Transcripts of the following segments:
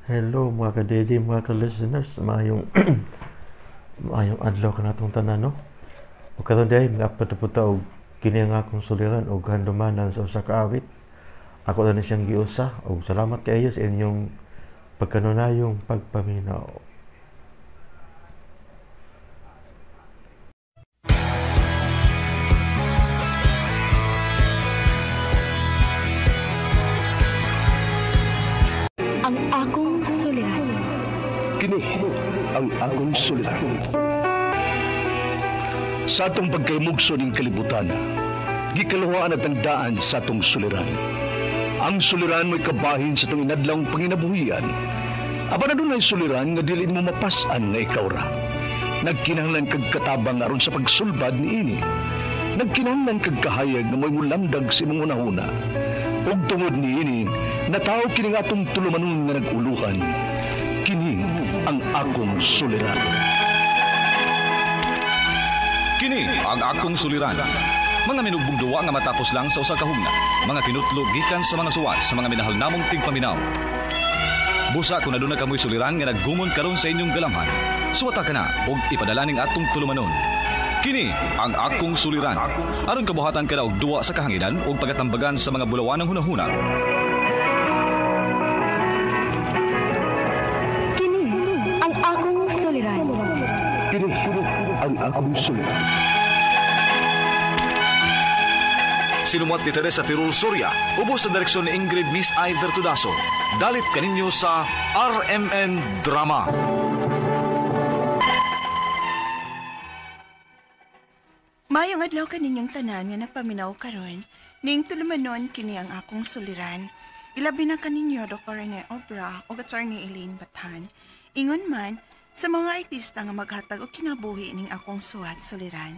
Hello mga ka-DJ, mga ka-listeners, maayong maayong adlaw kanatong tanan, no? Ug karon diay mag-upload na pud ta og kini ang akong suliran og handumanan sa usa ka awit. Ako na ni siyang giusa ug salamat kaayo sa inyong pagkanunayong pagpaminaw. Ang akong suliran. Kini ang akong suliran. Sa atong pagkaymugso ning kalibutan, gikaluhaan at ang daan sa atong suliran. Ang suliran mo'y kabahin sa atong inadlawng panginabuhian. Apan adunay suliran nga dili mo mapas-an nga ikaw ra. Nagkinahanglan kag katabang aron sa pagsulbad niini. Nagkinahanglan kag kahayag nga mo'y mulamdag sa imong hunahuna. Ug tungod niini, natawo kini nga atong tulumanon nga nag-uluhan. Kini ang akong suliran. Kini ang akong suliran. Mga minugbong duwa nga matapos lang sa usa ka hugna. Mga kinutlo gikan sa mga suwat sa mga minahal namong tigpaminaw. Busa kung aduna kamoy suliran nga naggumon karon sa inyong galamhan, suwata ka na og ipadala ning atong tulumanon. Kini ang akong suliran. Aron kabuhatan ka na og duwa sa kahanginan og pagatambagan sa mga bulawanang hunahuna. Kini ang akong suliran. Kini ang akong suliran. Sinumuat ni Teresa Tirul Soria, ubos sa direksyon ni Ingrid Miss I. Vertudaso. Dalit kaninyo sa RMN Drama. Mayong adlaw kaninyong tanan nga nagpaminaw karon. Ning tulumanon kini ang akong suliran. Ilabi na kaninyo Dr. Rene Obra o Attorney Elaine Bathan. Ingon man sa mga artista nga maghatag og kinabuhi ning akong suwat suliran.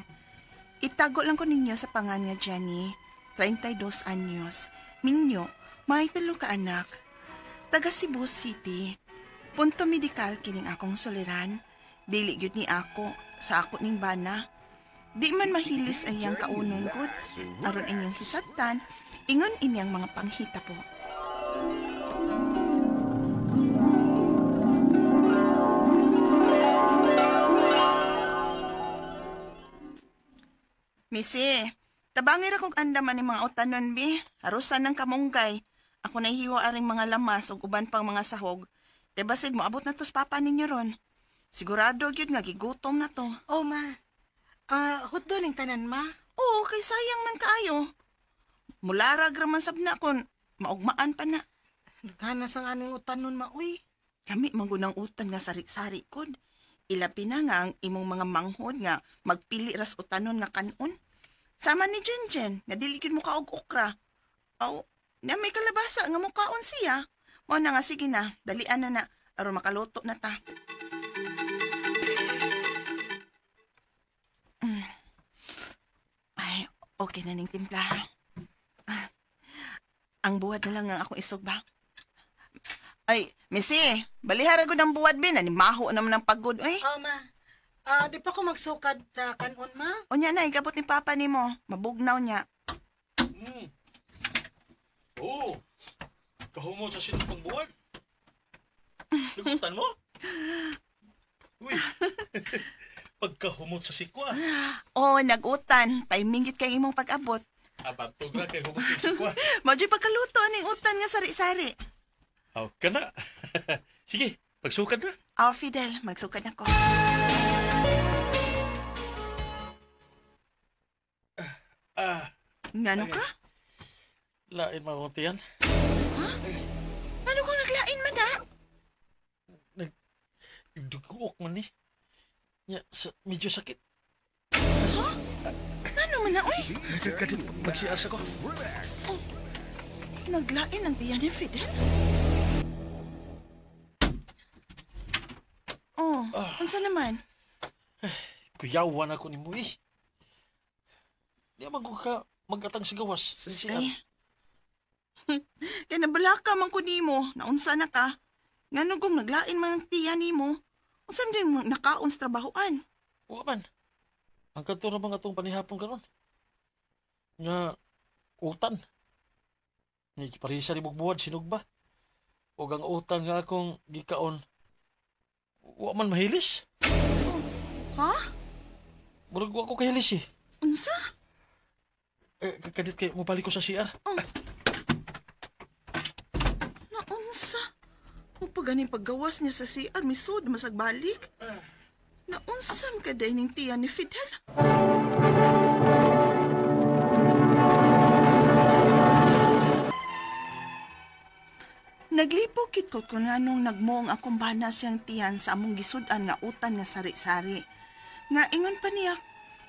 Itago lang ko ninyo sa pangan nga Jenny, 32 anyos, minyo, may tulo ka anak, taga Cebu City. Punto medikal kining akong suliran. Dili gyud ni ako sa ako ning bana. Di man mahilis ang iyang kaunon gud. Aron inyong hisabtan, ingon inyang mga panghita po. Missy, tabangi ra kog andaman ni mga utanon bi. Arusan ng kamunggay. Ako nahihiwa aring mga lamas ug uban pang mga sahog. Diba sid moabot na tos papa ninyo ron. Sigurado gyud nga gigutom na to. Oh ma. Hutdo ning tanan ma. Oo, kay sayang man kaayo. Mularag ra man sab na kon maugmaan pa na. Naghanas ang aning utanon ma uy. Lami man gud ang utan nga sari-sari kod. Ilabi na nga ang imong mga manghod nga magpili ras utanon nga kanon. Sama ni Jenjen, nga dili gyud mo kaog okra. Aw, na may kalabasa nga mukaon siya. Mao na nga sige na, dalian na na aron makaluto na ta. Ay, okay na ning timpla. Ang buwad na lang ang akong isog ba? Ay, Missy, balihara gud ang buwad bin. Animaho naman ang pagod, oy. Oh ma. Di pa ko magsukad sa kanon ma. Unya na, igabot ni papa nimo. Mabugnaw niya. Oh, kahumot sa sinupang buwad. Lugutan mo? Uy, pagkahumot sa sikwa. Oh, nag-utan. Timing gid kay imong pag-abot. Abantog ra kay humot sa sikwa. Mao jud pagkaluto ning utan nga sari-sari. Aw, kana. Sige, pagsukad na. Aw, Fidel, magsukad na ko. Ngano ka? Lain man akong tiyan. Ha? Ngano kung naglain man na? Nagduguok man ni. Ya, medyo sakit. Ha? Ngano man na, uy? Kadit, magsias ako. Oh, naglain ang tiyan ni Fidel? Oh, unsa naman? Kuyawan ako ni Muy. Di man ko ka magatang sa gawas. Susay. Kaya nabala ka man ko nimo, naunsa na ka. Ngano kung naglain man ang tiyan nimo, unsa din mo nakaon sa trabahoan? Wa man. Ang kadto ra mga tong panihapon karon. Nga utan. Ni parisa ni bugbuwad sinog ba? Ug ang utan nga akong gikaon, wa man mahilis. Oh. Ha? Murag wa ko kahilis eh. Unsa? Eh, kadit kay mobalik ko sa CR. Oh. Naunsa? O pa ganing paggawas niya sa CR, misod masagbalik. Naunsa man ka ning tiyan ni Fidel? Naglipok ko kung anong nagmoong akong bana siyang tiyan sa among gisud-an nga utan nga sari-sari. Nga ingon pa niya,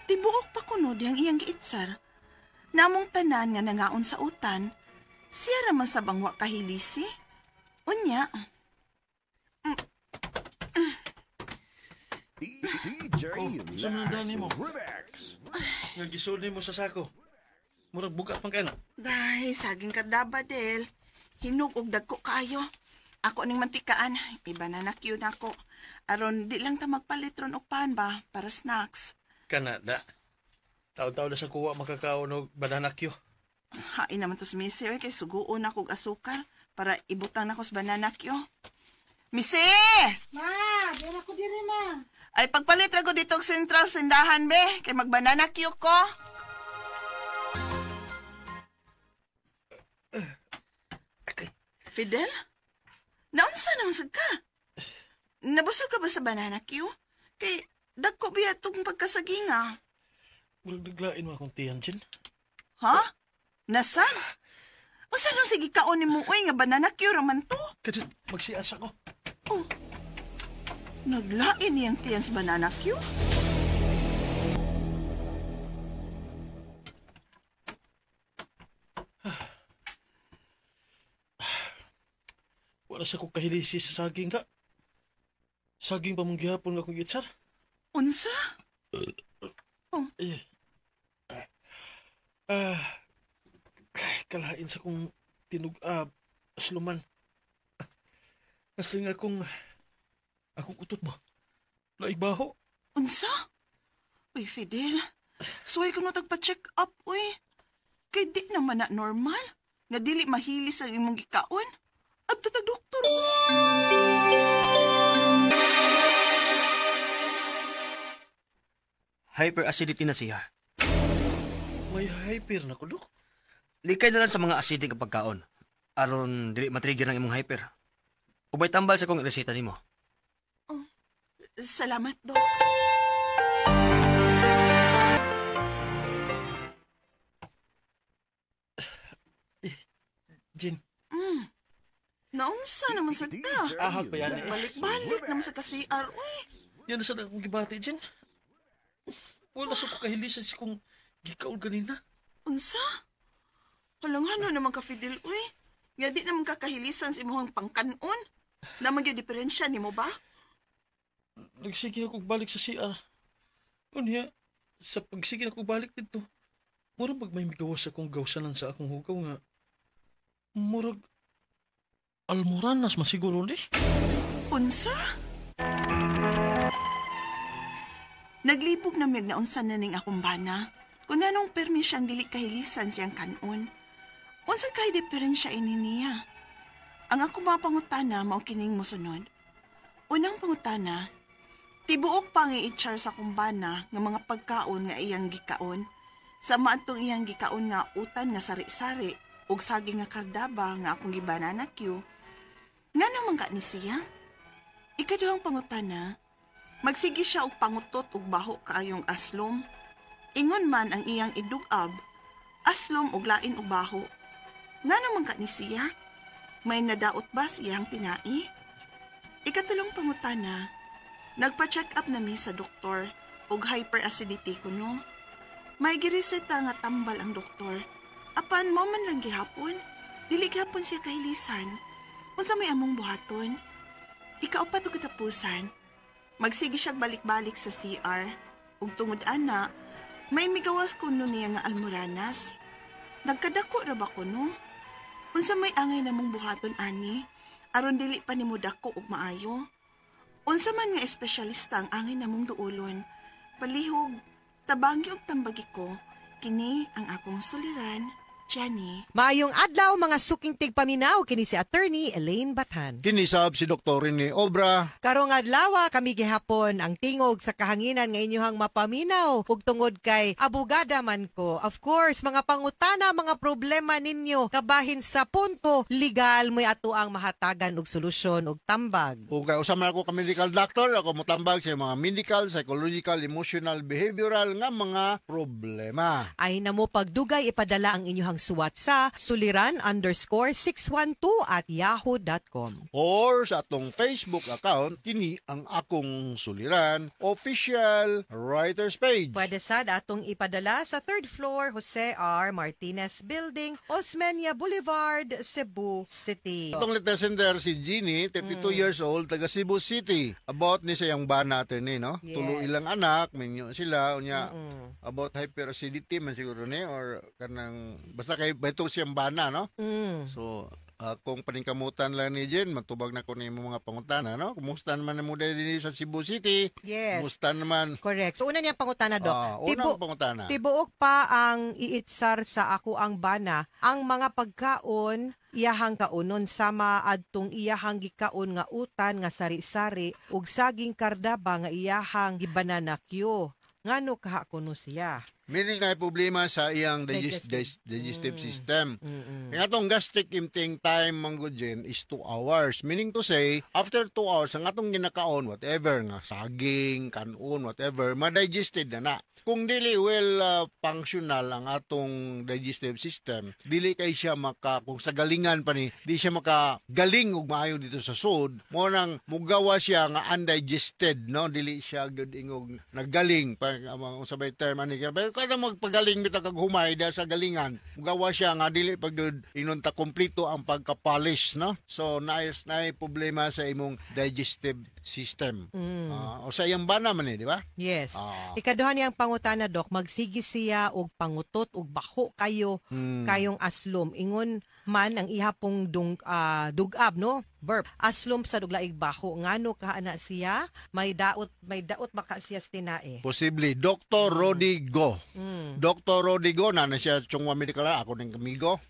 tibuok pa kuno diyang iyang giitsar. Namong tanan nga nangaon sa utan, siya ra man sa bangwa kahilisi. Unya. Oh, sa mga dani mo? Nga gisud mo sa sako. Murag bugat man kay na. Dahil saging kadaba del. Hinog og dagko kaayo. Ako ning mantikaan, iba na nakyo nako. Aron di lang ta magpalit ron og pan ba para snacks. Kana da. Taon-taon na sa kuwa makakaon og banana Q. Hain naman to sa misi oy kay suguon ako og asukar para ibutang nako sa banana Q. Misi! Ma, dira ko diri ma. Ay pagpalit ra ko dito og Central Sindahan be kay magbanana Q ko. Fidel? Naunsa naman sad ka? Nabusog ka ba sa banana Q? Kay dagko biya tong pagkasaginga. Murag naglain mo akong tiyan, Jin. Ha? Nasad? Unsa nang sige kaon nimo oy nga banana Q ra man to? Kadit magsiasa ko. Oh. Naglain niyang tiyan sa banana Q? Wala sa kong kahilisi sa saging ka. Saging pa mong gihapon nga akong gitsar. Unsa? Oh. Eh. Kalain sa kong tinug-ab, asluman. Asling akong utot ba? Laig baho. Unsa? Uy, Fidel. Suway ko na tagpa-check up, uy. Kay di naman na normal. Nga dili mahilis ang imong gikaon. Adto tag doktor. Hyperacidity na siya. May hyper na ko, Dok. Likay na lang sa mga acidic nga pagkaon. Aron dili matrigger ang imong hyper. Ubay tambal sa kong reseta nimo. Oh, salamat, Dok. Jin. Naunsa naman sa ka? Ahag pa yan eh. Balik-balik naman sa ka-CR, uy. Yan na sa akong gibati, Jin. Wala sa ko kahilisan sa kong gikaon ganina. Unsa? Halangano naman ka, Fidel, uy. Nga di naman kakahilisan sa imuhang pangkanon. Naman yung diferensya ni mo ba? Nagsige na kong balik sa CR. Unya, sa pagsige na kong balik dito, murag mag may migawas akong gawsanan sa akong hugaw nga. Murag almoranas masiguro ni. Unsa? Naglibog na mig naunsa na ning akong bana. Kung anong permi siyang dili kahilisan siyang kanon. Unsa kay diferensya ini niya? Ang akong mga pangutana mao kining mosunod. Unang pangutana, tibuok pa nga i-char sa akong bana nga mga pagkaon nga iyang gikaon. Sa maantong iyang gikaon nga utan nga sari-sari ug saging nga kardaba nga akong gibanana Q. Ngano man ka ni siya? Ikaduhang pangutana, magsige siya og pangutot og baho kaayong aslom. Ingon man ang iyang idugab, aslom og lain og baho. Ngano man ka ni siya? May nadaot ba siyang tinai? Ikatulong pangutana, nagpa-check up na mi sa doktor og hyperacidity kuno. May gireseta nga tambal ang doktor. Apan mo man lang gihapon, dili gihapon siya kahilisan. Unsa may among buhaton? Ikaupat og katapusan, magsige siya balik-balik sa CR. Ug tungod ana, may migawas kuno niya nga almoranas. Nagkadako ra ba kuno? Unsa may angay namong buhaton ani? Aron dili pa nimo dako og maayo. Unsa man nga espesyalista ang angay namong duolon? Palihog, tabangi og tambagi ko, kini ang akong suliran. Jenny. Maayong adlaw, mga suking tigpaminaw, kini si Attorney Elaine Bathan. Kini sab si Dr. Rene Obra. Karong adlaw kami gihapon ang tingog sa kahanginan nga inyohang mapaminaw ug tungod kay abogada man ko. Of course, mga pangutana, mga problema ninyo kabahin sa punto legal mo'y ato ang mahatagan og solusyon og tambag. Ug kay usa man ako ka medical doctor, ako motambag sa mga medical, psychological, emotional, behavioral nga mga problema. Ay namo pagdugay, ipadala ang inyohang suwat sa suliran_612@yahoo.com. Or sa atong Facebook account, kini ang Akong Suliran official writers page. Pwede sad atong ipadala sa third floor, Jose R. Martinez Building, Osmeña Boulevard, Cebu City. Atong letter sender si Jeannie, 32 years old, taga Cebu City. About ni sa iyang bana ni, no? Yes. Tulo ilang anak, minyo sila, unya about hyperacidity man siguro ni or kanang basta kay bato siyang bana, no? So, kung paningkamutan lang ni Jen, matubag na ko ni imong mga pangutana, no? Kumusta naman mo dinhi sa Cebu City? Yes. Kumusta naman? Correct. So una niyang pangutana, Dok. Unang pangutana. Tibuok pa ang iitsar sa ako ang bana, ang mga pagkaon iyahang kaunon sama adtong iyahang gikaon nga utan nga sari-sari ug saging kardaba nga iyahang gibanana Q. Ngano kaha kuno siya? Meaning na problema sa iyang Digestive. digestive system. Ang atong gastric emptying time man gud, Jen, is 2 hours. Meaning to say, after 2 hours, ang atong ginakaon, whatever, nga saging, kanon, whatever, ma-digested na na. Kung dili well functional ang atong digestive system, dili kay siya maka, kung sa galingan pa ni, di siya makagaling og maayo dito sa sud, mo nang mugawa siya nga undigested, no? Dili siya gud ingog naggaling pa ang sabay term ani kaya kada magpagaling bitaw kag humay da sa galingan, mugawa siya nga dili pa gud inon ta kompleto ang pagka-polish, no? So naay problema sa imong digestive system. O sa iyang bana man eh, di ba? Yes. Ah. Ikaduha niyang pangutana, Dok, magsige siya og pangutot og baho kayo kayong aslom. Ingon man ang ihapong dugab, no? Burp. Aslom sa duglaig baho. Ngano ka ana siya? May daot baka siya sa tinae. Posible. Dr. Rodigo. Dr. Rodigo, na na siya Chong Hua Medical, ako ning kamigo.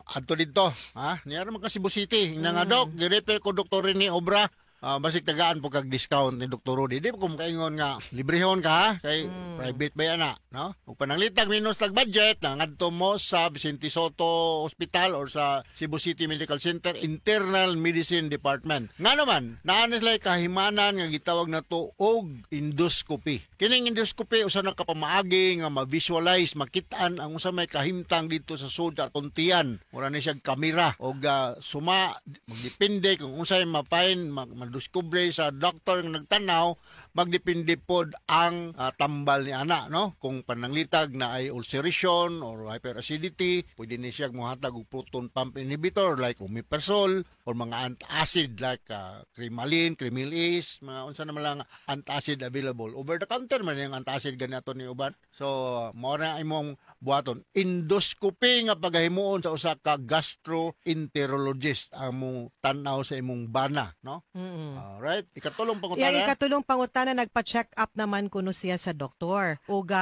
Adto dito, ha? Niya man ka Cebu City. Ing nga dok, gi-refer ko Dr. Rene Obra. Basig tagaan po kag discount ni Dr. Rodi. Di ko makaingon nga librehon ka ha? Kay private ba yan na, no? Ug pananglitag minus tag budget na ngadto mo sa Vicente Soto Hospital or sa Cebu City Medical Center Internal Medicine Department. Nga naman, naa na sila kahimanan nga gitawag na to og endoscopy. Kining endoscopy usa na kapamaagi nga ma-visualize, makitaan ang usa may kahimtang dito sa sud atong tiyan. Mura ni siya kamera og suma magdepende kung unsay ma-find, madiskubre sa doktor nga nagtanaw, magdepende pod ang tambal ni ana, no? Kung pananglitag na ay ulceration or hyperacidity, pwede ni siya mohatag og proton pump inhibitor like omeprazole or mga antacid like Crimalin, Kremil-S, mga unsa naman lang antacid available. Over the counter man yung antacid ganito ni uban. So mao na imong buhaton. Endoscopy nga pagahimuon sa usa ka gastroenterologist ang mo tan-aw sa imong bana, no? Alright, ikatulong pangutana. Yang ikatulong pangutana, nagpa-check up naman kuno siya sa doktor. Ug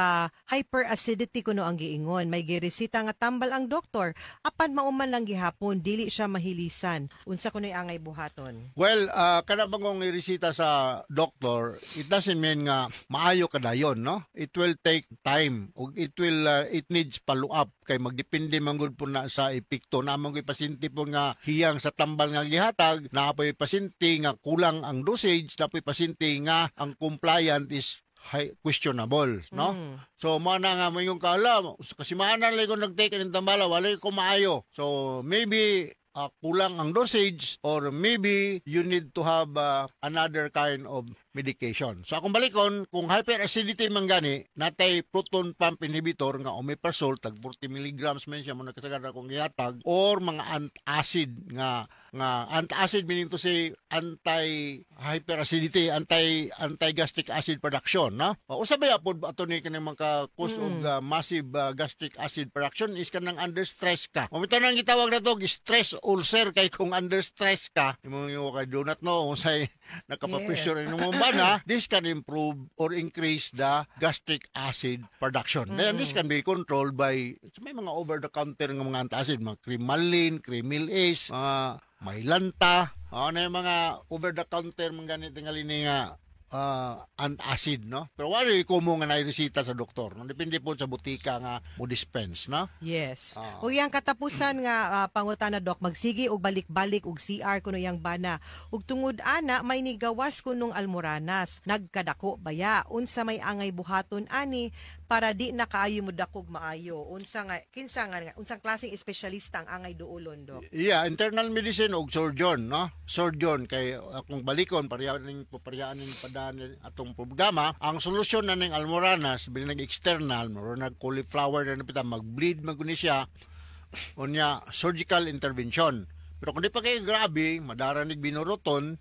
hyperacidity kuno ang giingon. May giresita nga tambal ang doktor. Apan mauman lang gihapon, dili siya mahilisan. Unsa kuno'y angay buhaton? Well, kana bang iresita sa doktor, it doesn't mean nga maayo ka dayon, no? It will take time ug it needs follow up kay magdepende man gud po na sa epekto. Na man gyud pasyente po nga hiyang sa tambal nga gihatag, naa po'y pasyente nga kulang ang dosage, naa po'y pasyente nga ang compliant is high, questionable, no? So mo na nga mo yung kaala, kasi maanan lang ko nag-take ng tambala, wala ko maayo. So maybe kulang ang dosage or maybe you need to have another kind of medication. So akong balikon, kung hyperacidity man gani, natay proton pump inhibitor nga omeprazole, tag 40 milligrams man siya mo nakasagad akong gihatag, or mga antacid nga antacid, meaning to say anti hyperacidity, anti gastric acid production, no? O, usa ba pod ato ni kanang maka cause og massive gastric acid production is kanang under stress ka. O mito nang gitawag na to stress ulcer, kay kung under stress ka, imo yung kay do not know unsay nakapa-pressure yes. Imong bana, this can improve or increase the gastric acid production. Then this can be controlled by may mga over-the-counter nga mga antacid, mga Cremalin, Cremil Ace, mga Mylanta, ano yung mga over-the-counter mga ganit tingali nga antacid, no? Pero wala ko mo nga nairesita sa doktor. No? Depende po sa butika nga mo dispense, no? Yes. Ug iyang katapusan nga pangutana Doc, magsige og balik-balik og CR kuno iyang bana. Ug tungod ana may nigawas kunong almoranas, nagkadako baya unsa may angay buhaton ani para di na kaayo mo dakog maayo. Unsa nga kinsa nga unsang klaseng espesyalista ang angay duolon, Doc? Yeah, internal medicine og surgeon, no? Surgeon kay akong balikon parehang paparehaanin padaan atong programa. Ang solusyon na ning almoranas bilin nag-external, muro nag cauliflower na napita mag-bleed man kuno siya. Unya surgical intervention. Pero kung di pa kayo grabe, madaranig binuruton,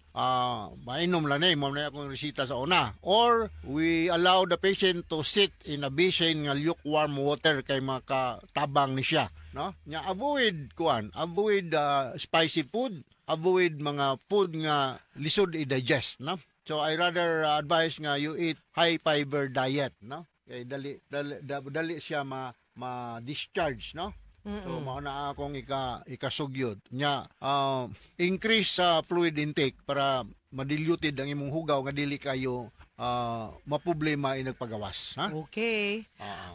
mainom lang eh, mo na akong resita sa una. Or we allow the patient to sit in a basin nga lukewarm water kay makatabang ni siya, no? Nya avoid kuan, avoid spicy food, avoid mga food nga lisod i-digest, no? So I rather advise nga you eat high fiber diet, no? Kay dali siya ma-discharge, no? So mao na akong ikasugyod nya, increase sa fluid intake para madiluted ang imong hugaw nga dili kayo maproblema inagpagawas, ha? Okay.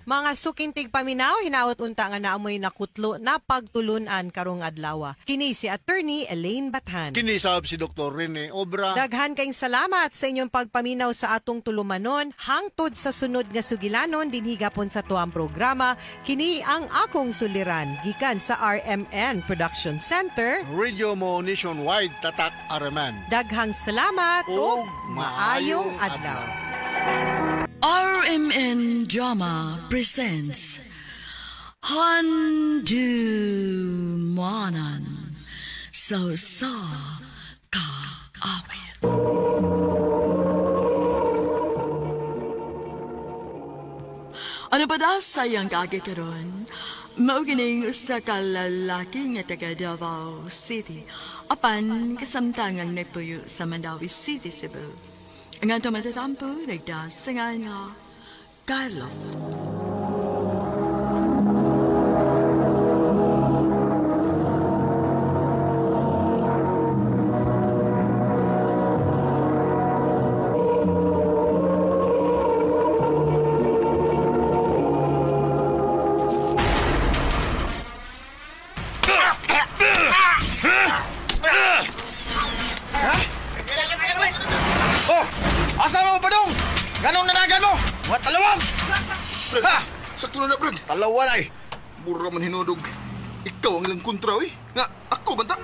Mga sukintig paminaw, hinaot unta nga naamoy nakutlo na pagtulunan karong adlaw. Kini si Attorney Elaine Bathan. Kini sab si Dr. Rene Obra. Daghan kayong salamat sa inyong pagpaminaw sa atong tulumanon. Hangtod sa sunod nga sugilanon dinhi gapon sa tuang programa, kini ang akong suliran gikan sa RMN Production Center, Radio Mo Nationwide, Tatak RMN. Daghang salamat ug maayong adlaw. RMN Drama presents Handumanan sa Usa Ka Awit. Ano ba da sayang kagi karon? Mao kining usa ka lalaki nga taga Davao City apan kasamtangang nagpuyo sa Mandaue City, Cebu. Ang ato matatampo nagdasangan nga Carlo. Oh! Asa mo pa dong? Ganong nanagan mo? Mga talawang! Ha! Sakto na na, Brad. Talawan ay! Mura man hinudog. Ikaw ang ilang kontra, oy. Nga, ako banta.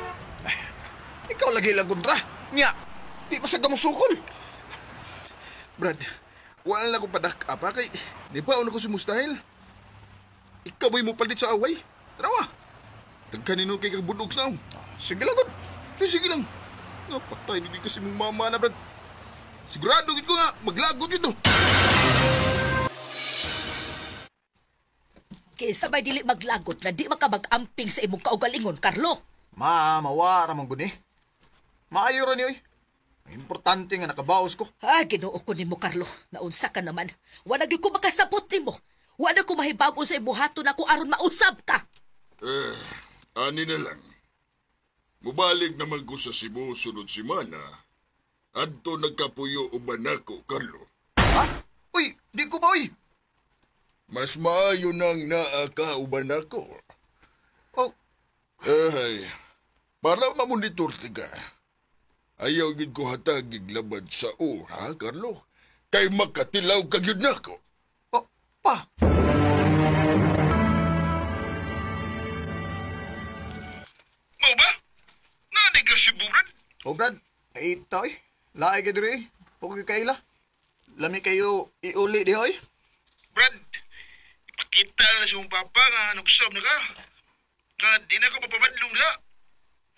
Ikaw lagi ilang kontra. Nga, di pa sa gamusukol. Brad, wala na ko padak apa kay nibaon ako si Mustahil. Ikaw ba'y mo palit sa away? Tarawa. Tagkanin kay kagbudog sa Sige lang, God. Sige lang. Napatay ni kasi mong mama na, Brad. Sigurado gid ko nga, maglagot dito. Kaysa may dili maglagot na di makabag-amping sa imong kaugalingon, Carlo. Ma, mawa ra man gud ni. Maayo ra ni oy. Importante nga nakabaos ko. Ah, Ginoo ko nimo, Carlo. Naunsa ka naman. Wala gyud ko makasabot nimo. Wala ko mahibago sa ibuhaton ako aron mausab ka. Ani na lang. Mubalik naman ko sa Cebu sunod semana. Adto nagkapuyo uban nako, Carlo. Ha? Uy, di ko ba, uy? Mas maayo nang naa ka uban nako. Oh. Ay, para mamonitor ka. Ayaw gid ko hatagig labad sa o, ha, Carlo? Kay makatilaw ka gyud nako. Oh, pa! Mo ba? Nani ka si Brad? Oh, Brad, ito eh. Laay ka diri, huwag kaila. Lami kayo iuli di hoy. Brad, ipakita na sa mong papa nga nagsab na ka. Nga di na ka mapamadlong la.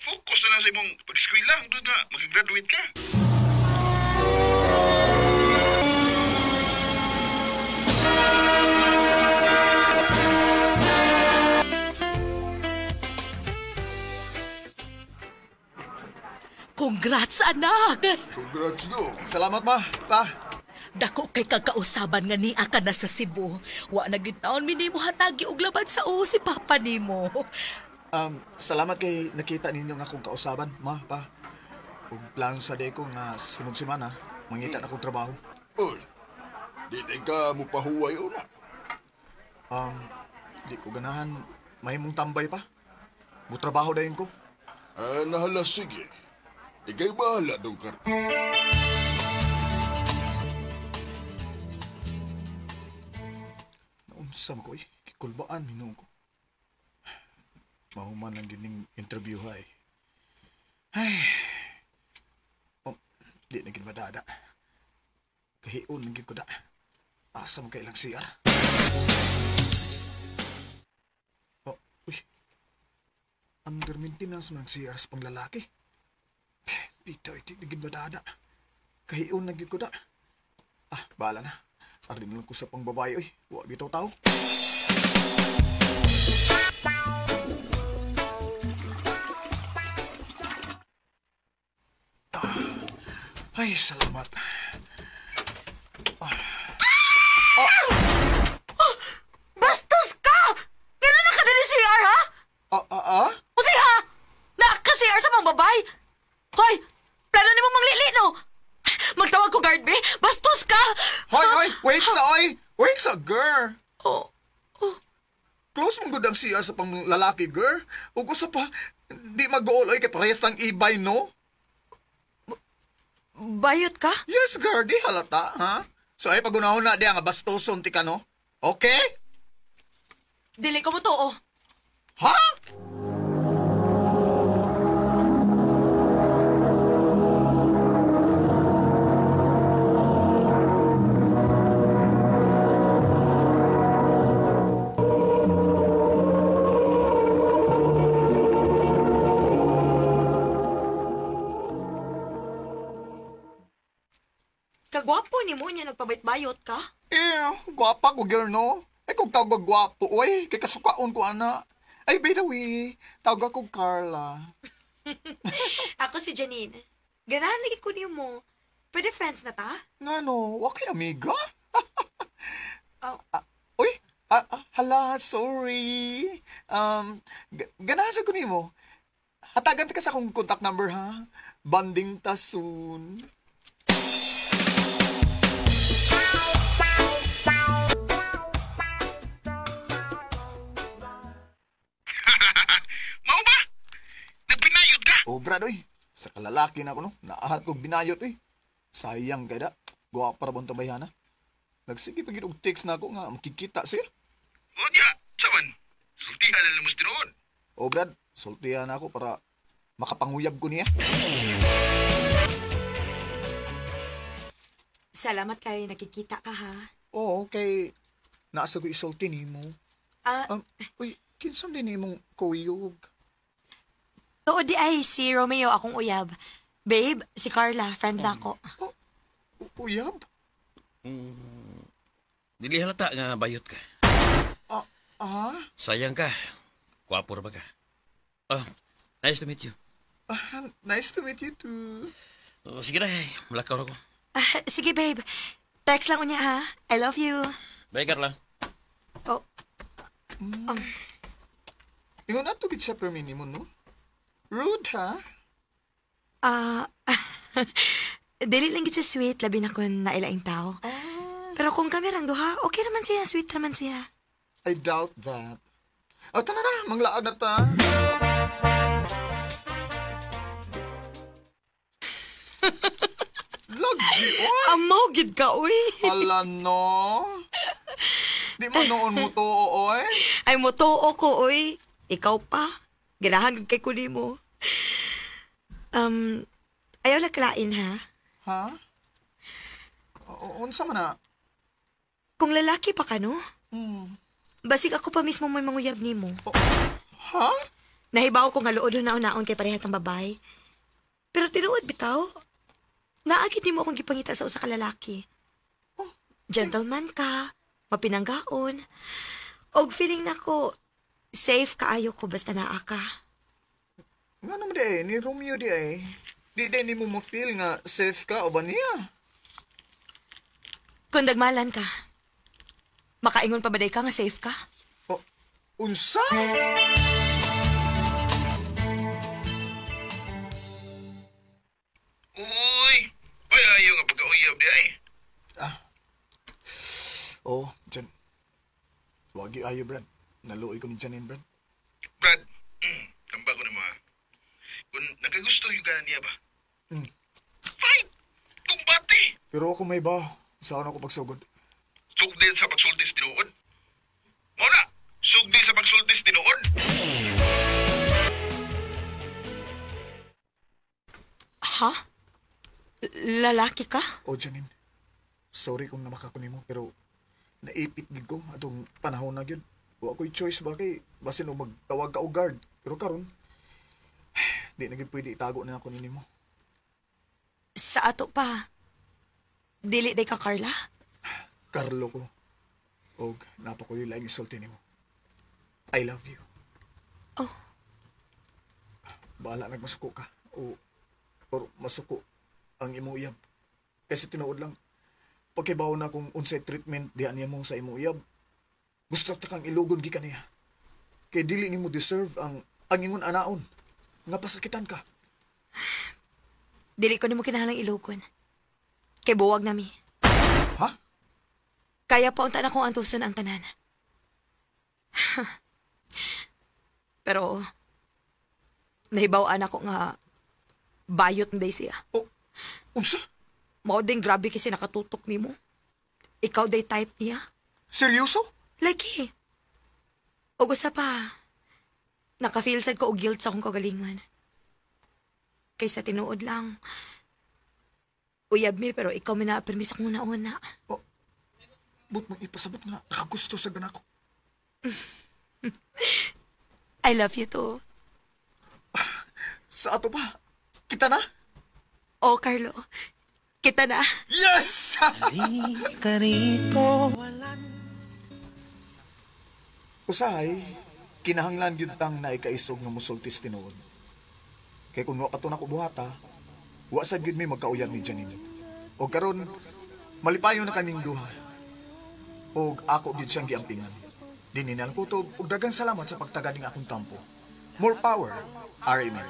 Focus na lang sa imong pag-eskwela hangtod nga makagraduate ka. Congrats, anak! Congrats, do. Salamat, ma. Pa. Dako kay kagkausaban nga niya ka na sa Cebu. Wa na gid taon minimo hatagi og laban sa uho si papa nimo. Salamat kay nakita ninyo nga akong kausaban, ma, pa. Ug plano sa day ko nga sunod semana mangita na akong trabaho. Oy, di na ka mupahuway una. Di ko ganahan mahimong tambay pa. Mutrabaho dayon ko. Ah, nahala sige. Ika'y bahala dong, Carlo. Naunsa man ko, eh. Kikulbaan, hinuon ko. Mahuman lang gining interview, hay. Ay. Oh, di na gid madada. Kahiun lang gid ko da. Asa man kay ilang CR? Oh, uy. Under maintenance man ang CR sa panglalaki. Bitaw, di na gid madada. Kahiun lang gid ko da. Ah, bahala na. Ardi na lang ko sa pangbabae, uy. Wa bitaw tao. Ay, salamat. Bastos ka! Gano'n na ka dali CR, ha? Ah? Usay, ha? Naka-CR sa mga babay? Hoy! Plano ni mo manglili, no? Magtawag ko guard, be? Bastos ka! Hoy, hoy! Wait sa, oy! Wait sa, girl! Oh. Close mong good ang CR sa panglalaki, girl. Ug usa pa, di mag-goal, oy, kay parehas tang ibay, no? Bayot ka? Yes, girl. Di halata, ha? So, ay, pagunahon na diya nga bastoson ti ka, no? Okay? Dili ko mo to, oh. Ha? Kagwapo ni mo niya nagpabait-bayot ka? Eh, gwapa ko, girl, no? Ay, kung tawag gwapo, oy, kay kasukaon ko, ana. Ay, by the way, tawag ako Carla. Ako si Janine. Ganahan lagi ko niyo mo. Pwede friends na ta? Nga no, wa kay amiga? Oh. Uy, hala, sorry. Ganahan sa ko nimo. Hatagan ta ka sa akong contact number, ha? Banding ta soon. Mao ba? Nagpinayot ka? Oh, brad, oy. Sa kalalaki na ako, no? Naahat kong binayot, oy. Sayang kay da. Guwa para bang tabayhana. Nagsige pa gid og text na ako nga makikita siya. Unya, saman. Sultihan na lang mo tinuod. Oh, brad, sultihan na ako para makapanguyab ko niya. Salamat kay nakikita ka, ha? Oo, kay naasa ko isulti nimo. Uy, kinsam din imong kuyog. Tuod di ay si Romeo akong uyab. Babe, si Carla, friend na ako. Uyab? Dili halata nga bayot ka. Ah? Sayang ka. Kwapo ra ba ka? Oh, nice to meet you. Nice to meet you too. Oh, sige na, malakaw na ko. Sige, babe. Text lang unya, ha? I love you. Bye, Carla. Oh. Ingon ato gid siya per minimum, no? Rude, ha? Dili lang gid sa sweet, labi na kun nailaing tao. Pero kung kami rang duha, okay naman siya, sweet naman siya. I doubt that. O, tara na, manglaag na ta. Lagi, oy! Amaw, gid ka, oy! Hala, no? Di mo noon mo to, oy? Ay, mo to ko, oy. Ikaw pa. Ganahan gid kay kuni mo. Ayaw laklain, ha? Ha? Unsa man na? Kung lalaki pa ka, no? Basig ako pa mismo may manguyab nimo. Ha? Nahibaw ko nga luod na-unaon kay pareha tang babae. Pero tinuod bitaw, naagid nimo akong gipangita sa usa ka lalaki. Gentleman ka, mapinanggaon. Og feeling nako safe kaayo ko basta naa ka. Nga naman di eh, ni Romeo di eh. Di din nimo mo-feel nga safe ka o ba niya? Kung dagmalan ka, makaingon pa ba day ka nga safe ka? Oh, unsa? Uy! Uy, ayaw nga pagkauyab di ay. Ah. Oh, Jan. Wag yung ayaw, Brad. Naluoy ko ni Janine, Brad. Brad, tamba ko na mga. Kung nakagusto yung gana niya ba? Fine! Tumbati! Pero ako may ba? Saan ako pagsugod? Sugdin sa pagsultis tinuod. Muna! Sugdin sa pagsultis tinuod! Ha? Lalaki ka? Oh, Janine. Sorry kung namakakunin mo, pero naipit gid ko atong panahon na gyud. Wa ko'y choice ba kay basin og magtawag ka og guard. Pero karon, di na gyud pwede itago na ako nimo. Sa ato pa, dili day ka, Carla? Carlo ko. Og napakuyo laing isulti nimo. I love you. Oh. Bahala nagmasuko ka o or masuko ang imong uyab. Kasi tinuod lang, pagkibaw na kung unsay treatment diha niya mo sa imong uyab, gusto ta kang ilugon gikan niya. Kay dili nimo deserve ang ingon anaon nga pasakitan ka. Dili ko nimo kinahanglang ilugon. Kay buwag nami. Ha? Kaya pa unta na kong antuson ang tanan. Pero nahibaw-an ako nga bayot na day siya. Oh, unsa? Mao din grabe kasi nakatutok nimo. Ikaw day type niya. Seryoso? Lagi. O gusto pa, naka-feel sad ko og guilt sa akong kagalingon. Kaysa tinuod lang. Uyab mi pero ikaw mi na-permis akong una-una. Oh, but mong ipasabot nga, nakagusto sa ganako. I love you too. Sa ato pa, kita na? Oh, Carlo. Kita na. Yes! Halika rito. Usahay, kinahanglan gyud tang naikaisog nga musultis tinuod. Kay kung wa pa to nako buhata, wa sad gyud mi magkauyab ni Janine. Og karon malipayon na kaming duha. Og ako gyud siyang giampingan. Dinhi na ang kutob ug daghang salamat sa pagtaga ning akong tampo. More power, RMN.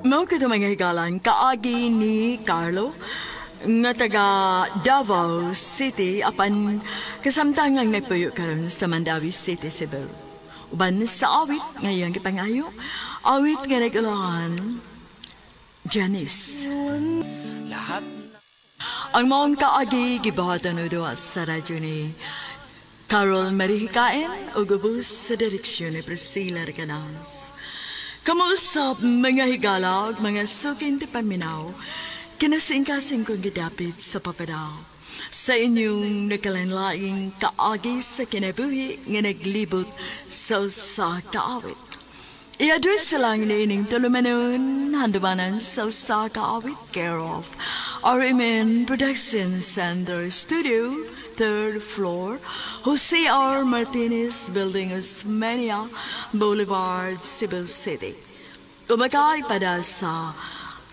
Mao kato mga higalan, kaagi ni Carlo nga taga Davao City apan kasamtangang nagpuyo karon sa Mandawi City, Cebu. Uban sa awit ngayong gipangayo, awit nga nag-ulahan, Janice. Lahat ang maong kaagi gibuhatan o duwa sa radyo ni Carol Marihikain o gubos sa direksyon ni Priscilla Recanas. Kamuusap mga higala ug mga suking ti paminaw, kinasingkasing kong gidapit sa papadaw. Sa inyong nagkalanlaing kaagi sa kinabuhi nga naglibot sa usa ka awit. I-address lang ni ining tulumanon, handumanan sa usa ka awit, care of RMN Production Center Studio, 3rd floor, Jose R. Martinez Building, Osmeña Boulevard, Cebu City. Umakay pada sa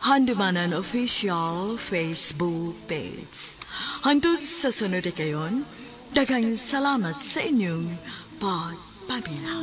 Handumanan Official Facebook page. Hangtod sa sunod kayon, daghang salamat sa inyong pagpaminaw.